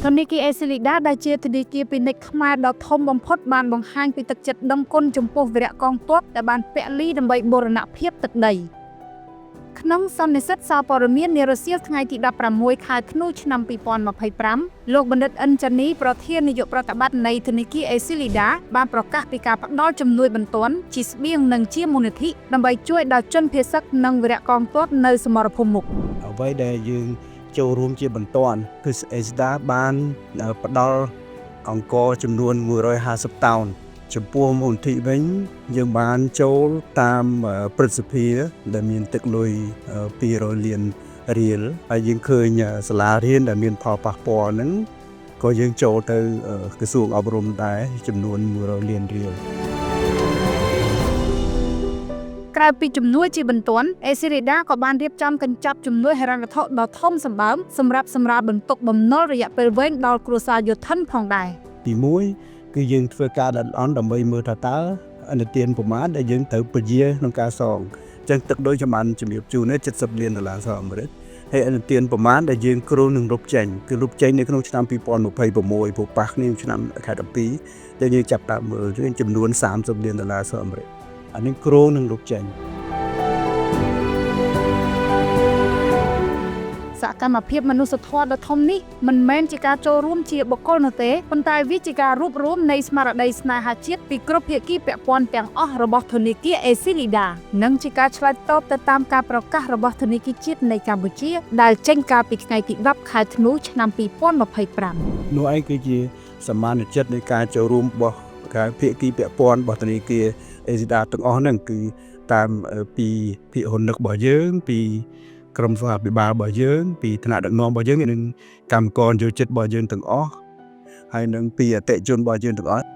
ធនាគារអេស៊ីលីដាដែលជាធនាគារពាណិជ្ជខ្មែរដ៏ធំបំផុតបានបង្ហាញពីទឹកចិត្តដឹងគុណចំពោះវីរៈកងទ័ពដែលបានពលីដើម្បីបូរណភាពទឹកដីក្នុងសន្និសីទសារព័ត៌មាននារសៀលថ្ងៃទី16ខែធ្នូឆ្នាំ2025លោកបណ្ឌិតអិនចានីប្រធាននាយកប្រតិបត្តិនៃធនាគារអេស៊ីលីដាបានប្រកាសពីការផ្ដល់ជំនួយបន្ទាន់ជាស្បៀងនិងជាមូលនិធិដើម្បីជួយដល់ជនភៀសសឹកនិងវីរៈកងទ័ពនៅសមរភូមិមុខ អ្វីដែលយើងចូលរួមជាបន្ទាន់គឺអេស្ដាបានផ្ដល់អង្គចំនួន150តោនចំពោះមូលនិធិវិញយើងបានចូលតាមព្រឹទ្ធសភាដែលមានទឹកលុយ200លានរៀលហើយយើងឃើញសាលារៀនដែលមានផលប៉ះពាល់ហ្នឹងក៏យើងចូលទៅក្រសួងអប់រំដែរចំនួន100លានរៀល ក្រៅពីជំនួយជាបន្ទាន់អេស៊ីរីដាក៏បានរៀបចំកញ្ចប់ជំនួយហិរញ្ញវត្ថុដ៏ធំសម្បើមសម្រាប់សម្រាលបន្ទុកបំណុលរយៈពេលវែងដល់គ្រួសារយោធិនផងដែរ ទី1គឺយើងធ្វើការដិតអន់ដើម្បីមើលថាតើអនុទានប្រមាណដែលយើងត្រូវពជាក្នុងការសងអញ្ចឹងទឹកដូចខ្ញុំបានជំរាបជូននេះ70លានដុល្លារសហអាមេរិកហើយអនុទានប្រមាណដែលយើងគ្រោងនឹងលុបចេញគឺលុបចេញនៅក្នុងឆ្នាំ2026ព្រោះប៉ះគ្នាឆ្នាំខែ12ដែលយើងចាប់តាមមើលចំនួន30លានដុល្លារសហអាមេរិកអានេះគ្រោងនឹងលុបចេញ សកម្មភាពមនុស្សធម៌ដ៏ធំនេះមិនមែនជាការចូលរួមជាបុគ្គលនោះទេប៉ុន្តែវាជាការរួបរวมនៃស្មារតីស្នេហាជាតិពីគ្រប់ភាគីពាក់ព័ន្ធទាំងអស់របស់ធនាគារអេស៊ីលីដានិងជាការឆ្លើយតបទៅតាមការប្រកាសរបស់ធនាគារជាតិនៃកម្ពុជាដែលចេញកាលពីថ្ងៃទី10ខែធ្នូឆ្នាំ2025 នោះឯងគឺជាសមានចិត្តនៃការចូលរួមរបស់ការភាគីពាក់ព័ន្ធរបស់ធនាគារអេស៊ីដាទាំងអស់ហ្នឹងគឺតាមពីភាគហ៊ុននឹករបស់យើងពីក្រុមសហភិបាលរបស់យើងពីថ្នាក់ដឹកនាំរបស់យើងនិងកម្មករយោជិតរបស់យើងទាំងអស់ហើយនិងពីអតិថិជនរបស់យើងទាំងអស់